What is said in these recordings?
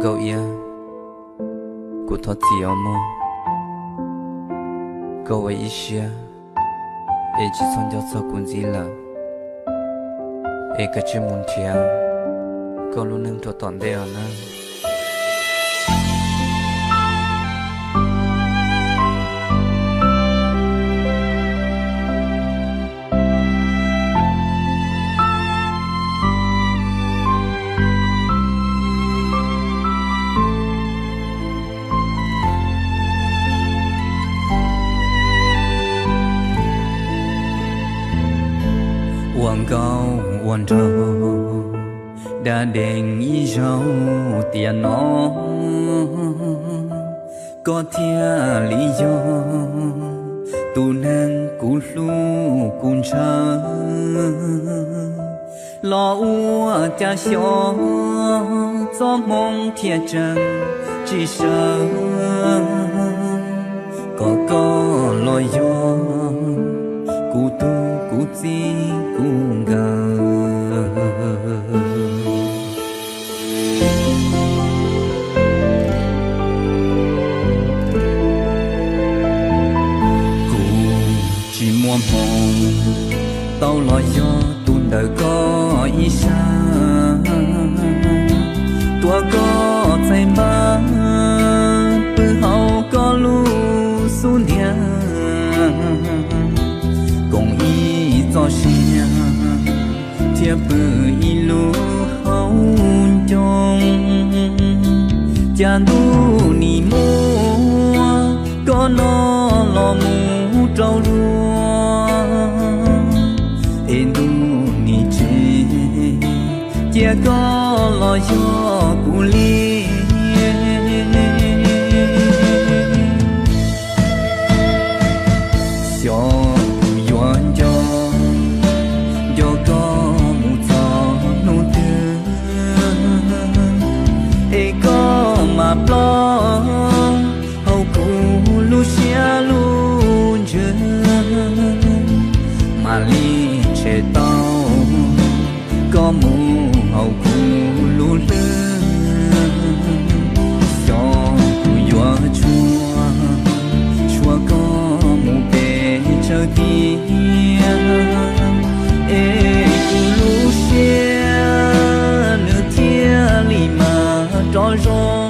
Nkauj Iab, kuv thov txim os mog. Koj ua ib siab es tsis txhob nco txog kuv ntxiv lawm, es koj cia li mus nrhiav koj lub neej rau tom ntej os nawb. Ua nkauj ua nraug da dees ib zaug tiam no, koj thiaj li yog tus neeg kuv hlub kuv ntshaw. Los ua cas xyov txoj hmoo thiaj tseem tsis sawv, kom koj los yog kuv tug kuv txij kuv nkawm. Kuv tsis muaj hmoo tau los yog tus ntawm koj ib sab, tuav koj txhais npab pw hauv koj lub xub ntiag, koom ib txoj sia thiab pw ib lub hauv ncoo. Cas ntuj nim muab koj no los mus rau luag, es ntuj nim tsis cia koj los yog kuv li. Xyov kuv yuav nco, nco koj mus txog hnub twg, es koj mam ploj hauv kuv lub siab lub ntsws, mam li tshem tau koj mus hauv kuv lub hlwb. Xyov kuv yuav tshua, tshua koj mus pes tsawg tiam, es kuv lub siab nws thiaj li mam rov zoo.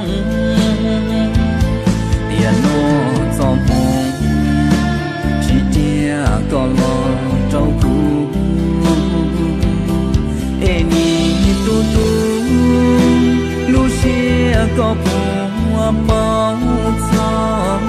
Tiam no txoj hmoo tsis cia koj los rau kuv, es nim tu tu lub siab koj puas paub txog.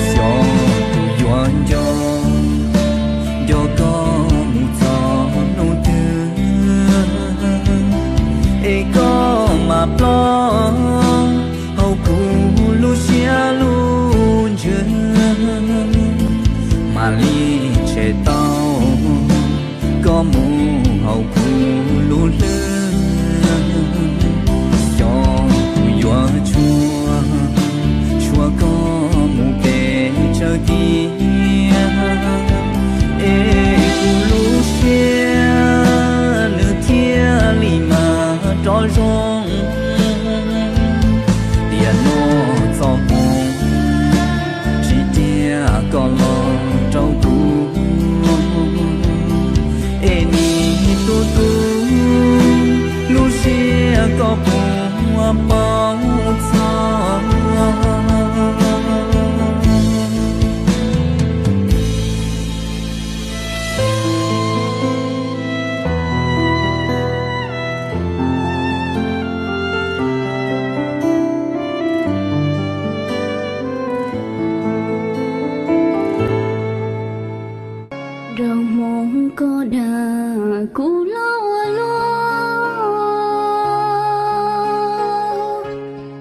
Xyov kuv yuav nco, nco koj mus txog hnub twg, es koj mam ploj hauv kuv lub siab lub ntsws, mam li tshem tau koj mus hauv kuv lub hlwb. Xyov kuv yuav tshua, tshua koj mus pes tsawg tiam, es kuv lub siab nws thiaj li mam rov zoo. Tiam no txoj hmoo tsis cia koj los rau kuv, es nim tu tu lub siab koj puas paub txog. Koj dag kuv los ua luaj,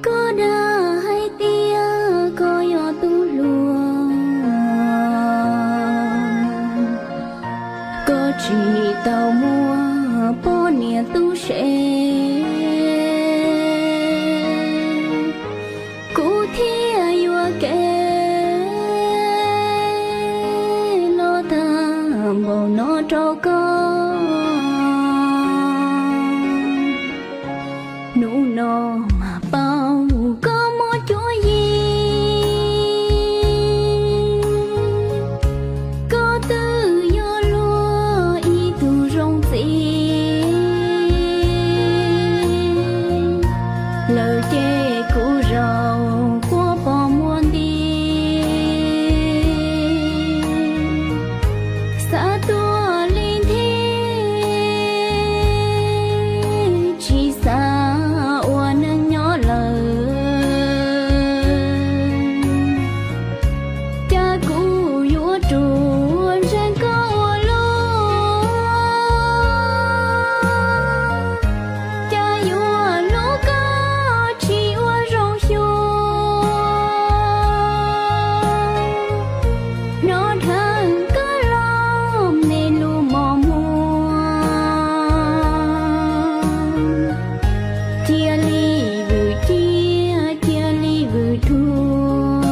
koj dag hais tias koj yog tus hluas, koj tsis tau muaj poj niam tu se, kuv thiaj yuam kev los tag npaum no rau koj. Hnub no mas paub koj muaj cuab yim, koj twb yuav luag ib tug zoo txiv lawm ces kuv zaum quaj pos muag nti. Xav tuag li nthi, tsis xav ua neeg nyob lawm, cas kuv yuav ruam ntseeg koj ua luaj, cas yuav hlub koj tsis ua zoo xyuas. Hnov dhawv koj lub me lus mos muag, cia li vwm ciaj cia li vwm thuam,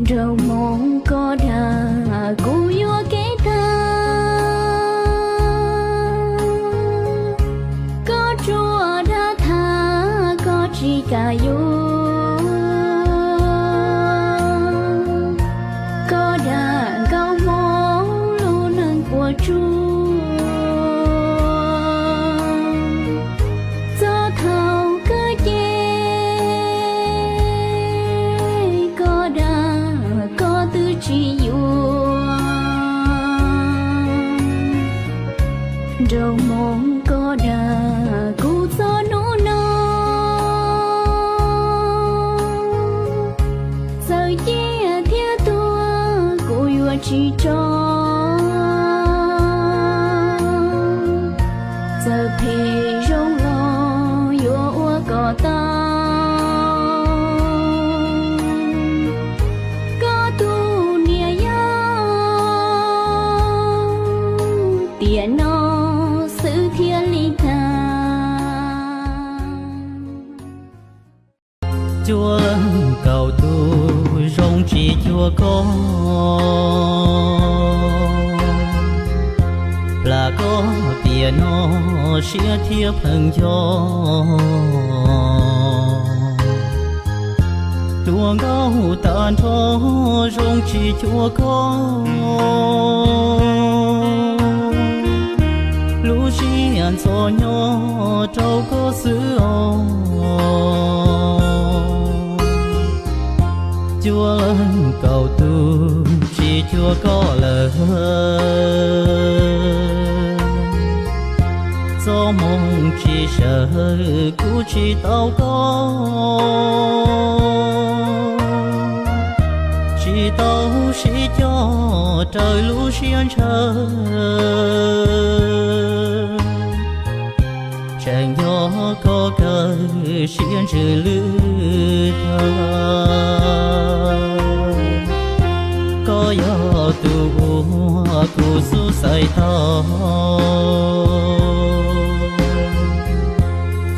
nraug Hmoob koj dag kuv yuam kev tag, koj tsuas dag tham koj tsis kam yuav, koj dag nkauj Hmoob lub neej puas tsuaj. Txog thaum kawg ces koj dag koj twb tsis yuav, nraug Hmoob koj dag kuv txog hnub no, txawm ciaj thiab tuag kuv yuav tsis tso, txawm phem zoo los yuav ua kom tau, koj tus niam yau, tiam no xwb thiaj li tag. Cuaj kaum tus zoo tsis cuag koj, plam koj tiam no siab thiab pheej nco. Tuaj nkauj tag nrho zoo tsis cuag koj, lub siab ntxhov nyob rau koj xwb os. Cuaj kaum tus tsis cuag koj lawm, txoj hmoo tsis sawv kuv tsis tau koj, tsis tau sib cog raws lub siab ntshaw. Tseem nco koj kawg siab ntsws lwj tag, koj yog tus uas kuv xub xaiv tau,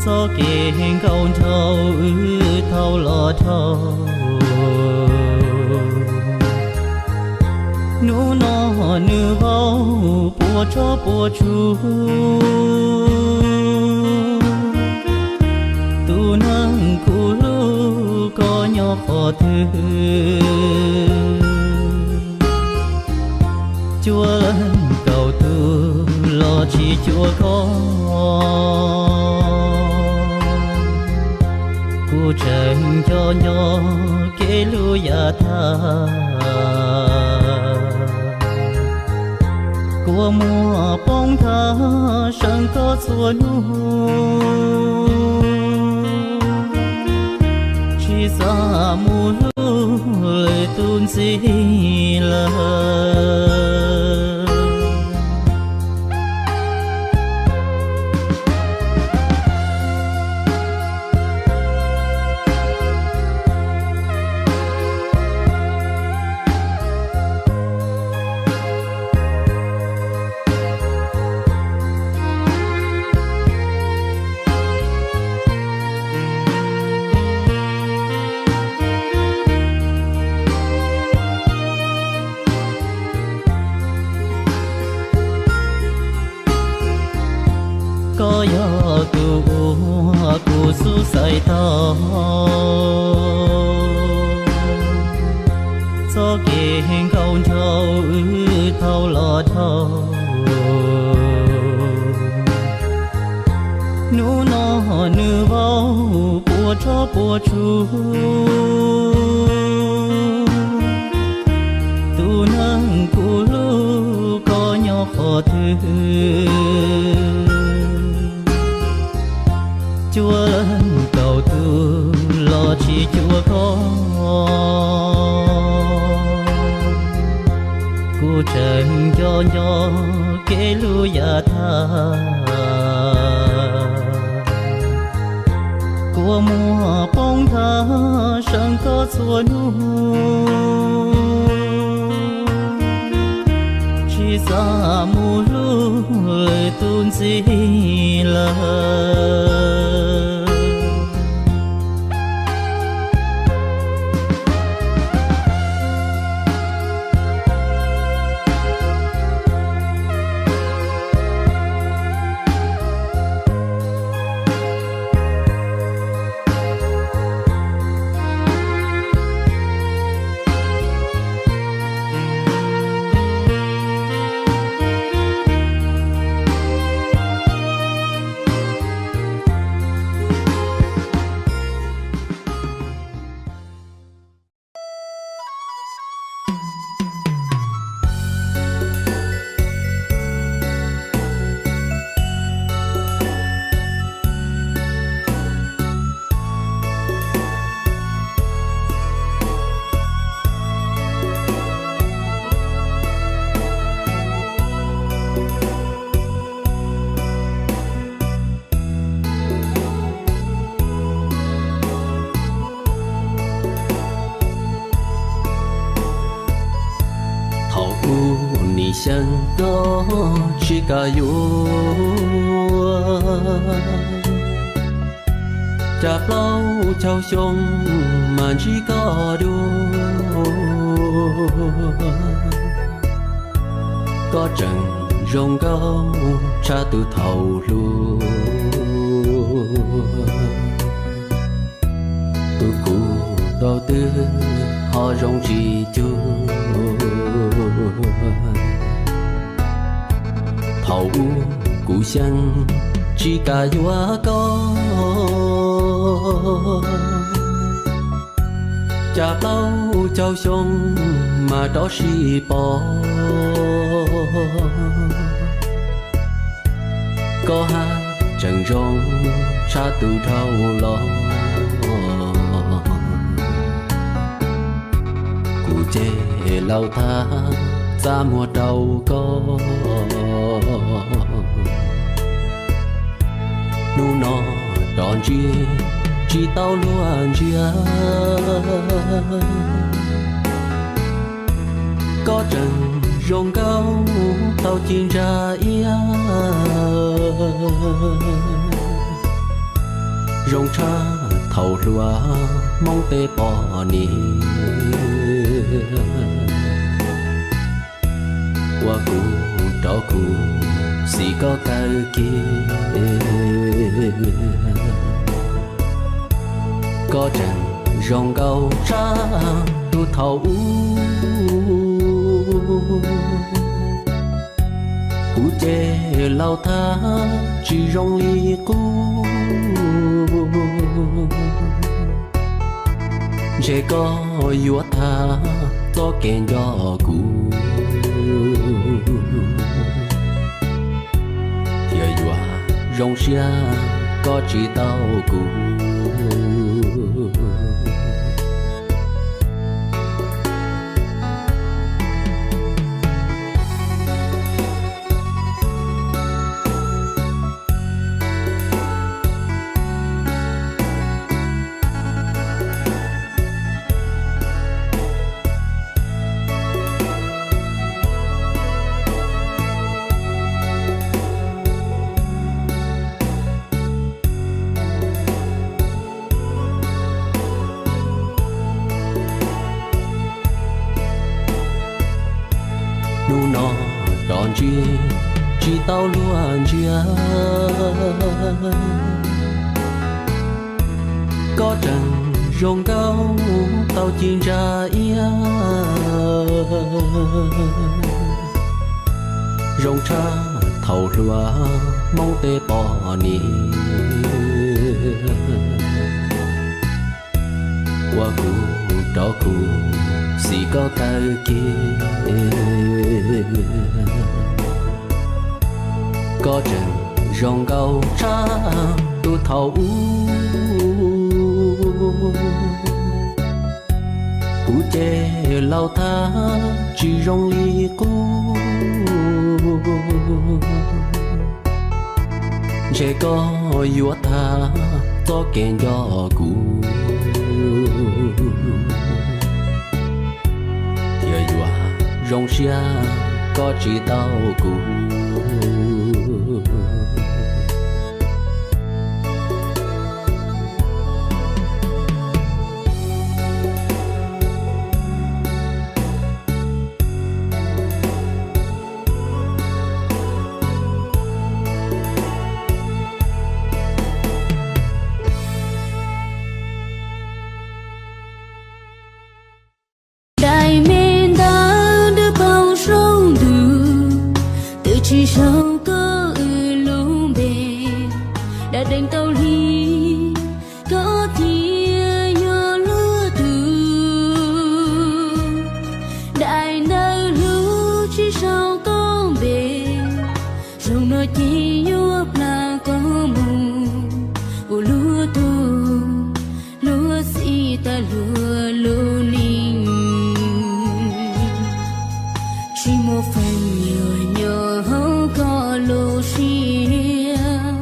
txoj kev nkauj nraug wb tau los dhau. Hnub no nws vau puas tsob puas tsuag, tus neeg kuv hlub koj nyob qhov twg. Cuaj kaum tus los tsis cuag koj, kuv tseem nco nco kev hlub yav tag. Kua muag poob nthav seev koj txhua hnub, tsis xav mus hlub lwm tus ntxim lawm. Koj yog tus uas kuv xub xaiv tau, txoj kev nkauj nraug wb tau los dhau. Hnub no nws vau puas tsob puas tsuag, tus neeg kuv hlub koj nyob qhov twg? Cuaj leeg kaum tus los tsis cuag koj, kuv tseem nco nco kev hlub yav tag. Kua muag poob nthav seev koj txhua hnub, tsis xav mus hlub lwm tus ntxiv lawm. Thaum ub nim xyeej koj tsis kam yuav, cas plaub caug xyoo mas ntsib koj dua. Koj tseem zoo nkauj tshaj tus thaum hluas. Tus kuv tau twg ho zoo tsis cuag. Thaum ub kuv xyeej tsis kam yuav koj, cas plaub caug xyoo mas rov sib pom. Koj haj tseem zoo tshaj tus dhau los. Kuv ces laus thab txaj muag rau koj. Hnub no rov ntsia tsis tau luag ntsia. Koj tseem zoo nkauj tau ci ntsa iab, zoo tshaj thaum hluas Hmoob tej poj niam. Ua kuv rov kuv xim koj kawg kiag. Koj tseem zoo nkauj tshaj tus thaum ub. Kuv ces laus thab tsis zoo li qub. Ntshe koj yuav tag txoj kev nco kuv. Thiaj yuav zoo siab koj tsis tau kuv. no cov ntsis tsis tau luag ntsia. Koj tseem zoo nkauj tau ci ntsa iab, zoo tshaj thaum hluas Hmoob tej poj niam. Ua kuv rov kuv xim koj kawg kiag. Koj tseem zoo nkauj tshaj tus thaum ub, kuv ces laus tag tsis zoo li qub. Ntshe koj yuav tag txoj kev nco kuv, thiaj yuav zoo siab koj tsis tau kuv. Daim me ntawv dawb paug saum ntuj, twb tsis sau koj lub npe. Dab deev tau hli, koj thiaj yog luag tug. Daim ntawv hlub tsis sau koj npe, zaum no ces yuav plam koj mus ua luag tug, luag xim tag luag lub neej. Tsis muaj feem yuag nyob hauv koj lub siab,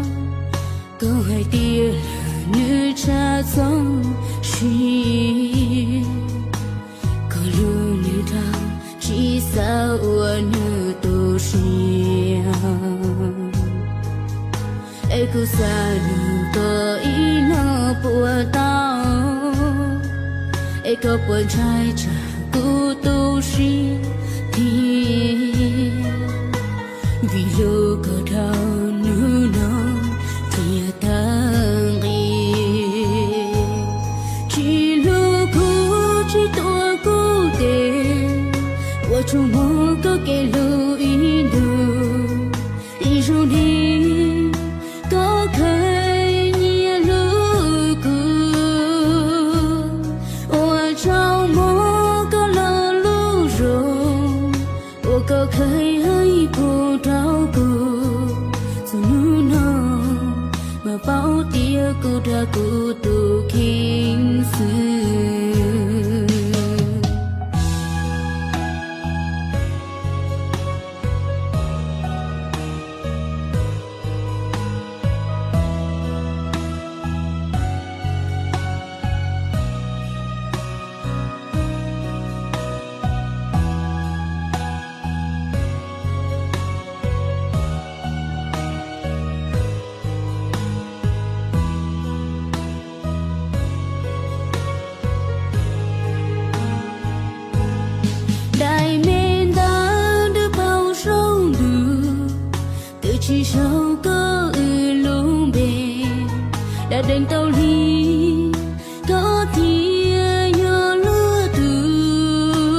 koj hais tias lawm nws tshaj txoj sia. Koj hlub nws dhau tsis xav ua nws tu siab. Es kuv xav nug koj ib lo puas tau, es koj puas ntshai tsam kuv tu siab thiab? Vim hlub koj dhau hnub no thiaj tag nqi. Tsis hlub kuv tsis tuav kuv tes, ua tsaug mog koj kev hlub ib ntus. Ib zaug ntxiv koj kheev nyiam hlub kuv, ua tsaug mog koj lo lub zoo, uas koj kheev hais pub rau kuv. Txog hnub no mas paub tias kuv dag kuv tus kheej xwb. Daim me ntawv dawb paug saum ntuj, twb tsis sau koj lub npe. Dab deev tau hli, koj thiaj yog luag tug.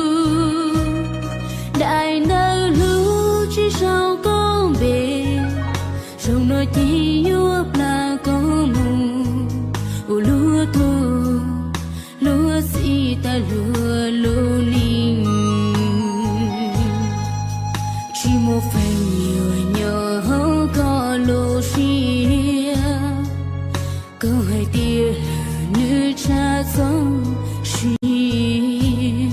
Daim ntawv hlub tsis sau koj npe, zaum no ces yuav plam koj mus ua luag tug, luag xim tag luag lub neej. Tsis muaj feem yuag nyob hauv koj lub siab, koj hais tias lawm nws tshaj txoj sia.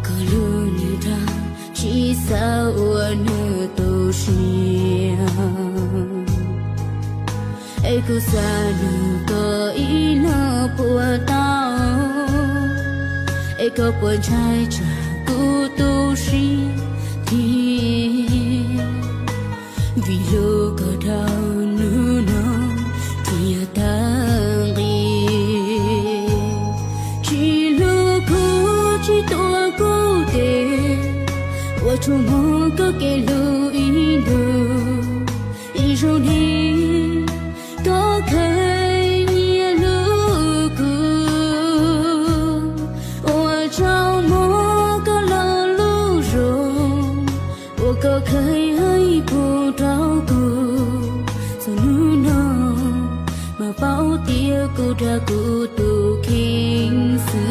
Koj hlub nws dhau tsis xav ua nws tu siab. Es kuv xav nug koj ib lo puas tau, es koj puas ntshai tsam kuv tu siab thiab? Vim hlub koj dhau hnub no thiaj tag nqi. Tsis hlub kuv tsis tuav kuv tes, Ua tsaug muaj koj kev hlub ib ntus, ib zaug ntxiv koj kheev nyiam hlub kuv. Ua tsaug muaj koj lo lus zoo uas koj kheev hais pub rau kuv. Txog hnub no mas paub tias kuv dag kuv tus kheej xwb.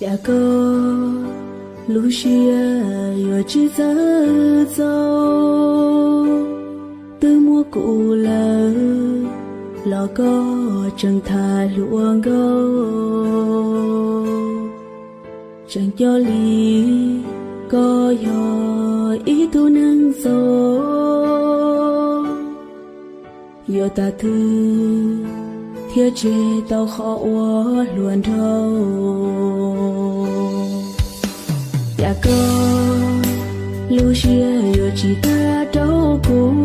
Cas koj lub siab yuav tsis txawj txaus, twb muaj kuv lawm los koj tseem tham hluas nkauj. Tseem cov li koj yog ib tug neeg txom, yuav tag twg thiaj tseg tau qhov uas hluas nraug. Cas koj lub siab yuav tsis tag rau kuv,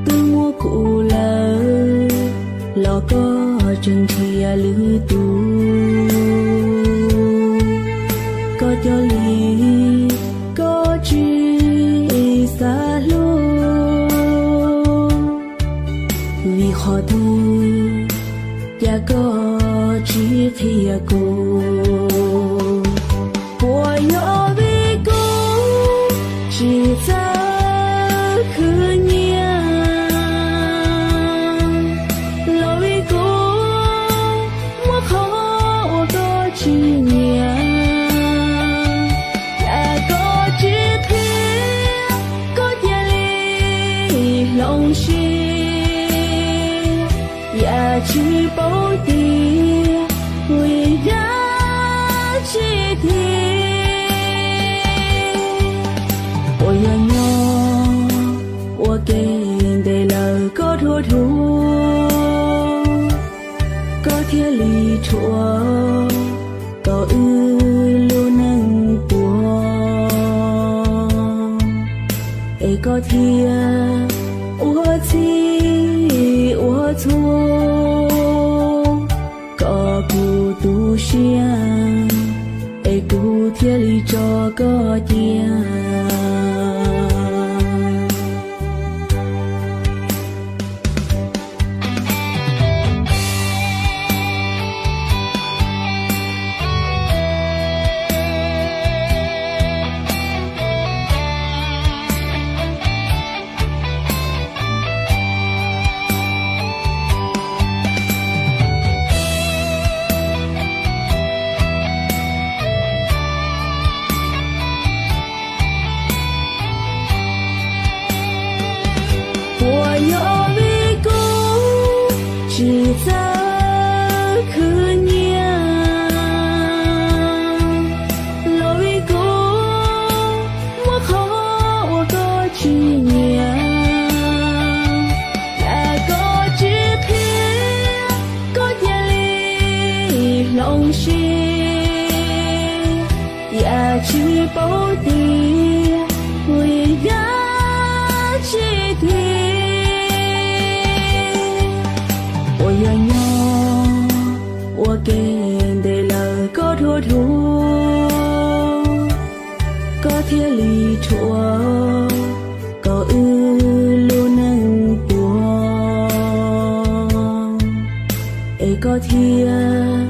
twb muaj kuv lawm los koj tseem nrhiav lwm tus. Koj cov li koj tsis xav hlub, vim qhov twg cas koj tsis qhia kuv? Puas yog vim kuv tsis txawj khwv nyiam, los vim kuv muaj qhov uas koj tsis nyiam? Cas koj tsis qhia, koj cia li hloov siab, yam tsis paub tias vim yam tsis tiag. Uas yog nyob ua ke ntev lawm koj dhuav dhuav, koj thiaj li rhuav tau wb lub neej puag, es koj thiaj ua txhij ua txhua kom kuv tu siab, es kuv thiaj li tso koj cia. Puas yog vim kuv tsis txawj khwv nyiam, los vim kuv muaj qhov uas koj tsis nyiam? Cas koj tsis qhia, koj cia li hloov siab, yam tsis paub tias vim yam tsis tiag. Uas yog nyob ua ke ntev lawm koj dhuav dhuav, koj thiaj li rhuav kom wb lub neej puag, es koj thiaj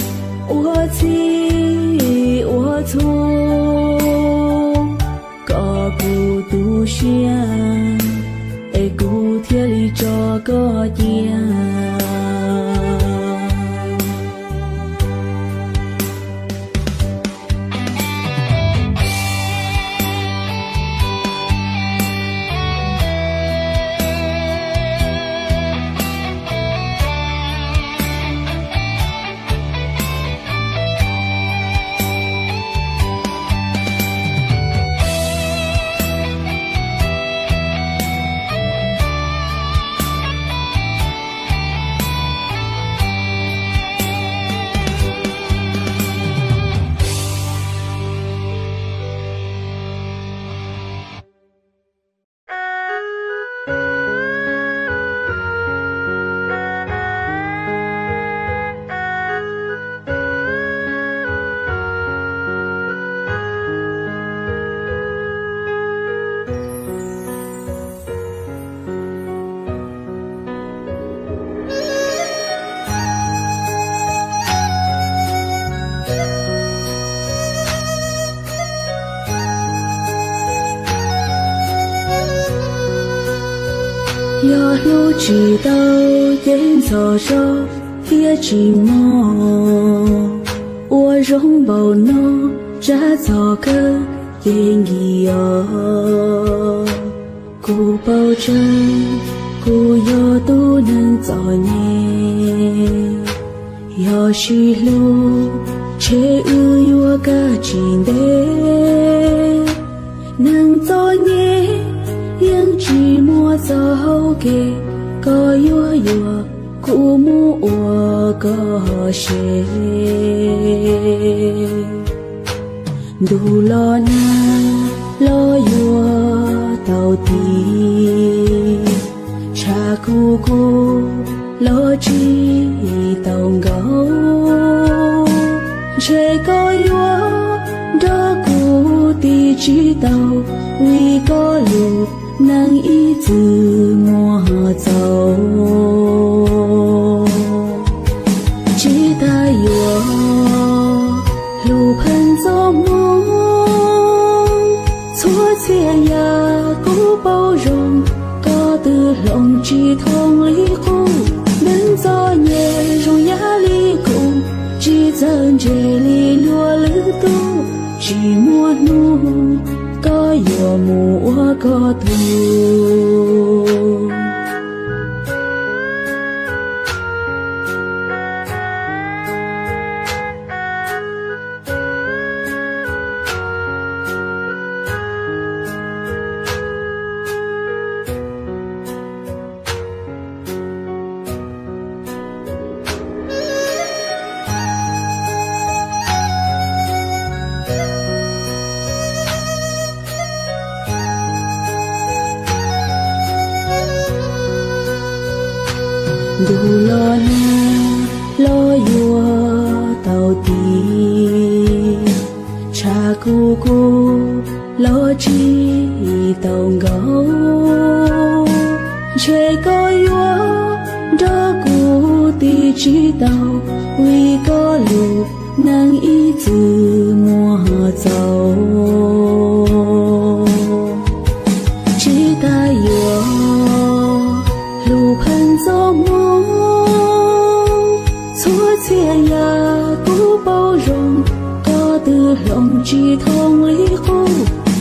ua txhij ua txhua kom kuv tu siab, es kuv thiaj li tso koj cia. Yog hlub tsis tau ces ntxhov zog thiab tsis mog. Ua zoo npaum no, tsab txog kawg ces nkim os. Kuv paub tseeb, kuv yog tus neeg txom nyem. Yog sib hlub, ntshe wb yuav kaj tsis ntev. Neeg txom nyem yeej tsis muaj txoj hau kev, koj yuav yuav kuv mus ua koj se. Ntuj los nag los yuav tau ti, tshav kuj kub los tsis tau nkaus. Ntshe koj yuav nrog kuv ti tsis tau, vim koj lub neej ib txwm muaj txaus. Tsis tas yuav hlub pheej txoj hmoo, txhua txhia yam kuv paub zoo, koj twb hloov tsis thoob li qub. Neeg txom nyem zoo yam li kuv, tsis txawj ntse li luag lwm tus. Tsis muaj hnub koj yuav mus ua koj tug. Ntuj los nag los yuav tau ti, tshav kuj kub los tsis tau nkaus. Ntshe koj yuav nrog kuv ti tsis tau, vim koj lub neej ib txwm muaj txaus. Tsis tas yuav hlub pheej txoj hmoo, txhua txhia yam kuv paub zoo, koj twb hloov tsis thoob li qub.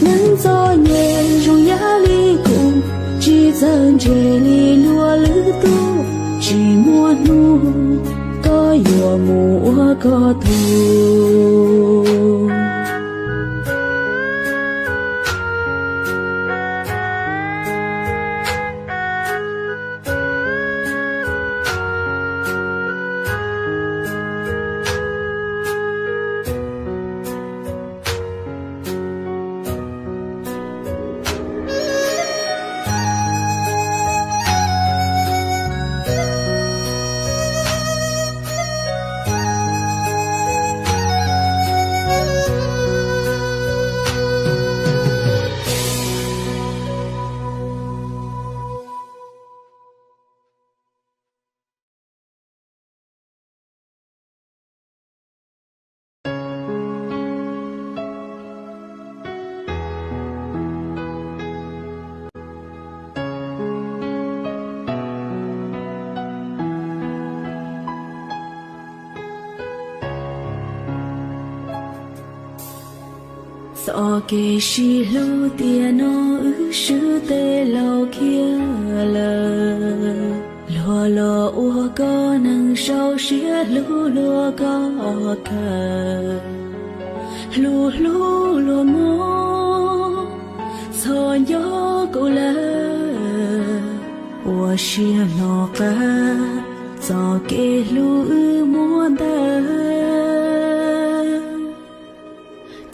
Neeg txom nyem zoo yam li kuv, tsis txawj ntse li luag lwm tus. Tsis muaj hnub koj yuav mus ua koj tug. Txoj kev sib hlub tiam no wb swb tej laus khiav lawm, luag los ua koj neeg sau siab hlub luag koj kawg. Hlub hlub luag mog, txhob nco kuv lawm, ua siab mloog qab txoj kev hlub wb muab ntawd.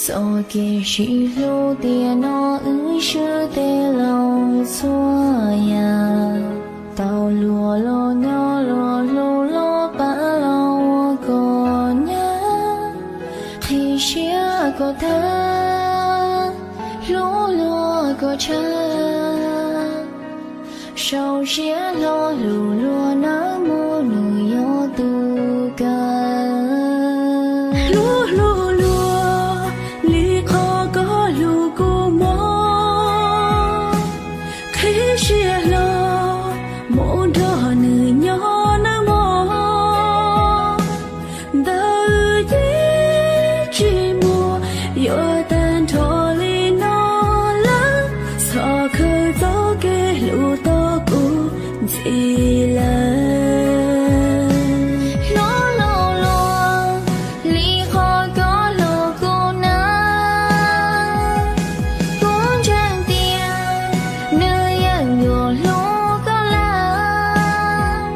Txoj kev sib hlub tiam no wb swb tej laus txhua yam, tau luag los nyob los hlub los pab los ua koj nyab, qhib siab koj thawj, hlub luag koj tshaj, sau siab hlo hlub luag nawb mog, nws yog tus kawg. Hlub hlub luag li qhov koj hlub kuv mog, qhib siab hlo mus nrog nws nyob nawb mog. Ntawm yij tsis muaj yuav tag nrho li no lawm, txhob khaws txoj kev hlub tau kuv ntxiv lawm. Hlub hlub luag li qhov koj hlub kuv na, kuv ntseeg tias nws yeej yuav hlub koj lawm.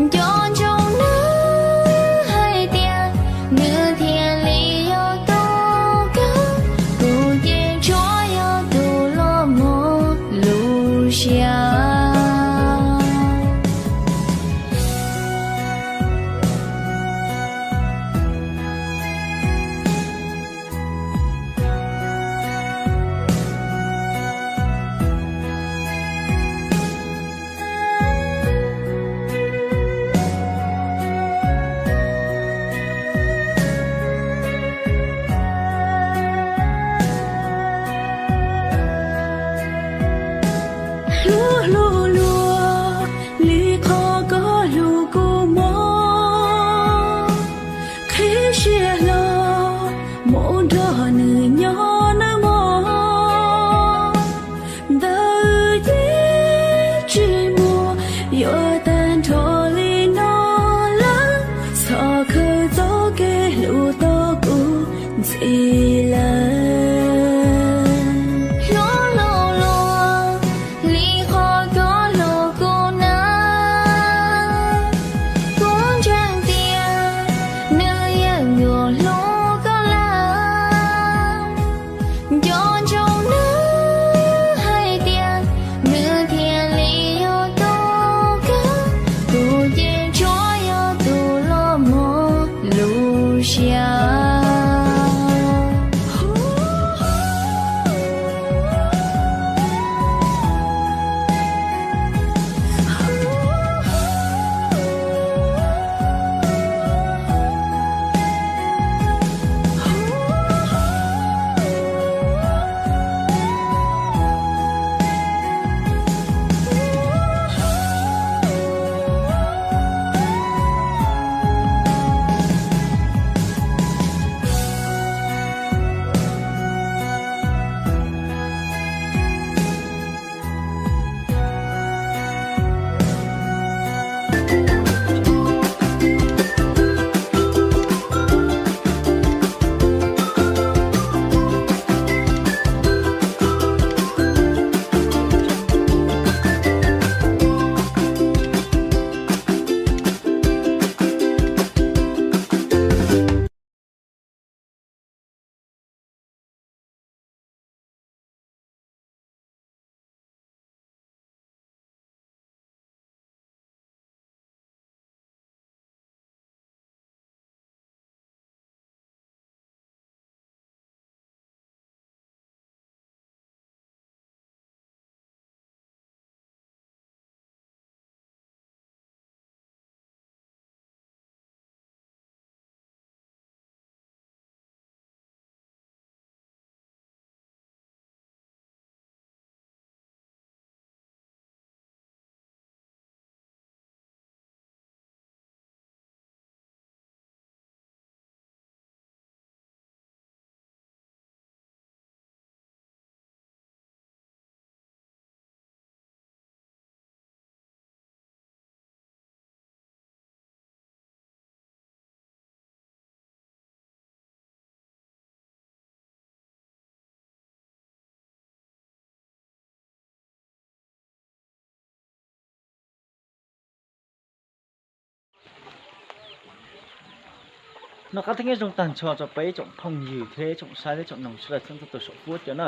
Nco ntsoov nawb hais tias nws thiaj li yog tus kawg, tus ces tsuas yog tus los mog lub siab. Hlub hlub luag li qhov koj hlub kuv mog, qhib siab hlo mus nrog nws nyob nawb mog. Ntawm yij tsis muaj yuav tag nrho li no lawm, txhob khaws txoj kev hlub tau kuv ntxiv lawm. Hlub hlub luag li qhov koj hlub kuv na, kuv ntseeg tias nws yeej yuav hlub koj lawm. Nco ntsoov nawb hais tias nws thiaj li yog tus kawg, tus ces tsuas yog tus los mog lub siab. Noj qab thiab nyob zoo tag nrho rau peb ib tsoom phooj ywg thiab ib tsoom saib thiab tsoom noog sawv daws txhua txhua tus saum huab cua na.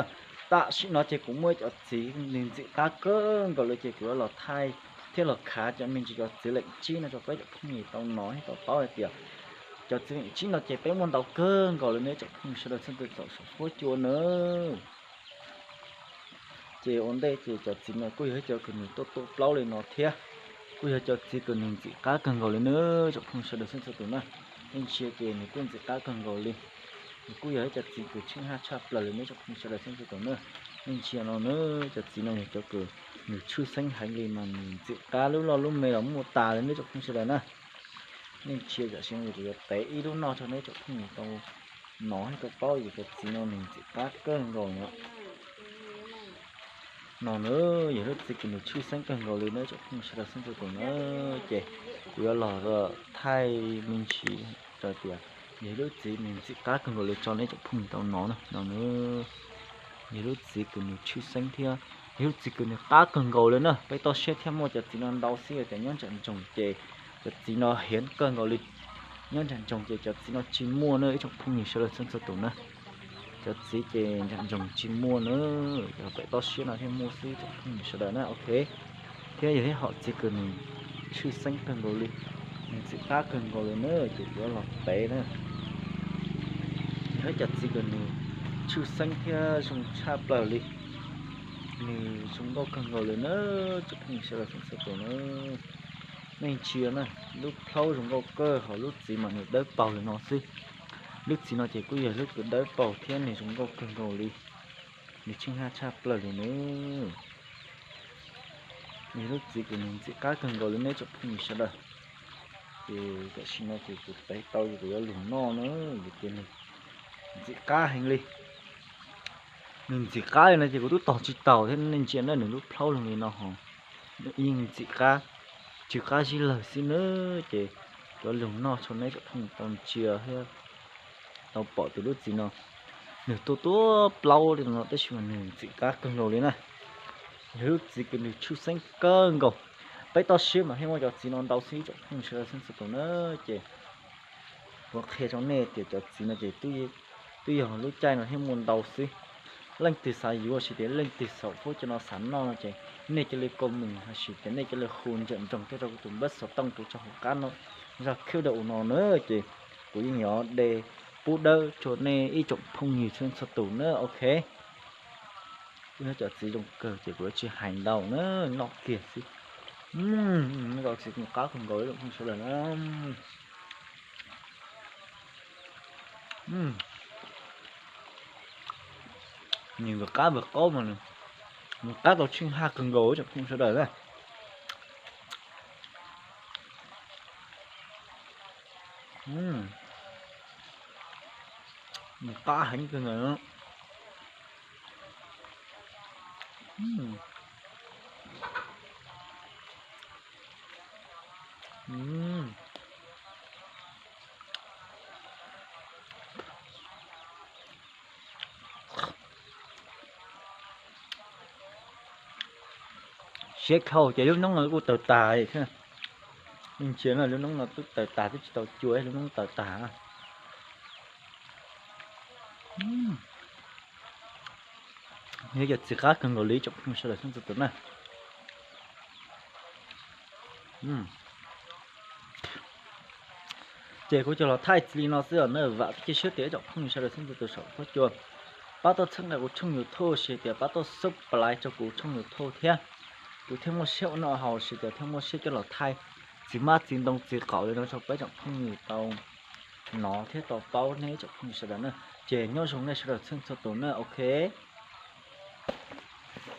Tam sim no ces kuv muaj ib cov txiv nws ntxim qab kawg nkaus li ces kuv yuav los thaij thiab los khav cov me ntsis cov txiv leem tsib no rau peb tsoom phooj ywg tau hnov thiab tau paub hais tias cov txiv leem tsib no ces peb muaj ntau kawg nkaus li nej tsoom phooj ywg sawv daws txhua txhua tus saum huab cua na. Ces ua ntej ces cov txiv no kuj yog ib cov kws nws tuaj tuaj plaub li no thiab, kuj yog cov txiv kws nws ntxim qab kawg nkaus li na tsoom phooj ywg sawv daws txhua txhua tus na. Nej ntsia ces nws kuj ntxim qab kawg nkaus li. Nws kuj yog ib cov txiv kws tsheej haj tshaj plaws li nej tsoom phooj ywg sawv daws txhua txhua tus na. Nej ntsia no na, cov txiv no yog cov kws nws tshwj xeeb heev li mas nws ntxim qab lub loj lub me los muaj tas li nej tsoom phooj ywg sawv daws na. Nej ntsia tam sim no kuv yuav tev ib lub noj rau nej tsoom phooj ywg tau hnov thiab tau paub ces cov txiv no nws ntxim qab kawg nkaus no. No na, yog lub txiv kws nws tshwj xeeb kawg nkaus li nej tsoom phooj ywg sawv daws txhua txhua tus na. Ces kuv yuav los thaij me ntsis rau tias yog lub txiv nws ntxim qab kawg nkaus li tso nej tsoom phooj ywg tau hnov na. No na, yog lub txiv kws nws tshwj xeeb thiab yog lub txiv kws nws qab kawg nkaus li na. Peb toj siab thiaj muaj cov txiv no ntau xwb, yog tias nyob nram nroog ces cov txiv no hiếm kawg nkaus li. Nyob nram nroog ces cov txiv no tsis muaj na ib tsoom phooj ywg sawv daws txhua txhua tus na. Cov txiv ces nram nroog tsis muaj na, yog pem toj siab no thiaj muaj xwb tsoom phooj ywg sawv daws na, ok. Thiab yog ib hom txiv kws nws tshwj xeeb kawg nkaus li, nws ntxim qab kawg nkaus li na, ces kuv yuav los tev na. Yog ib cov txiv kws nws tshwj xeeb thiab zoo tshaj plaws li, nws zoo nkauj kawg nkaus li na, tsoom phooj ywg sawv daws txhua txhua tus na. Nej ntsia na, lub plhaub zoo nkauj kawg, ho lub txiv mas nws dawb paug li no xwb. Lub txiv no ces kuj yog lub kws dawb paug thiab nws zoo nkauj kawg nkaus li, nws tsheej haj tshaj plaws li na. Nws lub txiv kws nws ntxim qab kawg nkaus li nej tsoom phooj ywg sawv daws. Ces tam sim no ces kuv tev tau ces kuv yuav lug noj na, vim tias nws ntxim qab heev li. Nws ntxim qab li no ces kuv twb tos tsis taus thiab, nej ntsia na, nws lub plhaub zoo li no ho yeej ntxim qab, tsw qab zib lawg xwb na. Ces kuv yuav lug noj rau nej tsoom phooj ywg tau ntsia thiab tau pom tias lub txiv no nws tuaj tuaj plaub li no tab sis mas nws ntxim qab kawg nkaus li na. Yog lub txiv kws nws tshwj xeeb kawg nkaus. Peb toj siab mas thiaj muaj cov txiv no ntau xwb tsoom phooj ywg sawv daws txhua txhua tus na. Ces kuv qhia rau nej tias cov txiv no ces twb yog lub caij no thiaj muaj ntau xwb. Leej twg xav yuav, hais tias leej twg saum huab cua no xav noj no ces nej cia li comment hais tias nej cia li hu nrawm nroos tuaj rau kuv tus npawb xov tooj kuv tso hauv qab no, zaj khib da u no na. Ces kuv yeej yuav de pub dawb rau nej ib tsoom phooj ywg txhua txhua tus na, ok. Kuj yog cov txiv zoo kawg ces kuv yuav tsis hais ntau na, noj kiag xwb. Cov txiv qab kawg nkaus ib tsoom phooj ywg sawv daws na. Nws nkawd qab vwm qaub mas nws qab tau tsheej haj kawg nkaus ib tsoom phooj ywg sawv daws na. Nws qab heev kawg nkaus. Siab dhau ces lub hnub no kuj tawg tas thiab. Ntsia no lub hnub no twb tawg tas twb tsis tau cua lub hnub tawg tas. Yog cov txiv qab kawg nkaus li tsoom phooj ywg sawv daws txhua txhua tus na. Ces kuv coj los thaij txij li no xwb os na, vam thiab cia siab tias ib tsoom phooj ywg sawv daws txhua txhua tus saum huab cua pab tuaj txhawb nqa kuv tshooj YouTube, hais tias pab tuaj subscribe rau kuv tshooj YouTube thiab. Kuv thiaj muaj siab ua noj haus, hais tias thiaj muaj siab coj los thaij txiv hmab txiv ntoo txiv qaum li no rau peb tsoom phooj ywg tau hnov thiab tau paub nej ib tsoom phooj ywg sawv daws na. Ces nyob zoo nej sawv daws txhua txhua tus na, ok.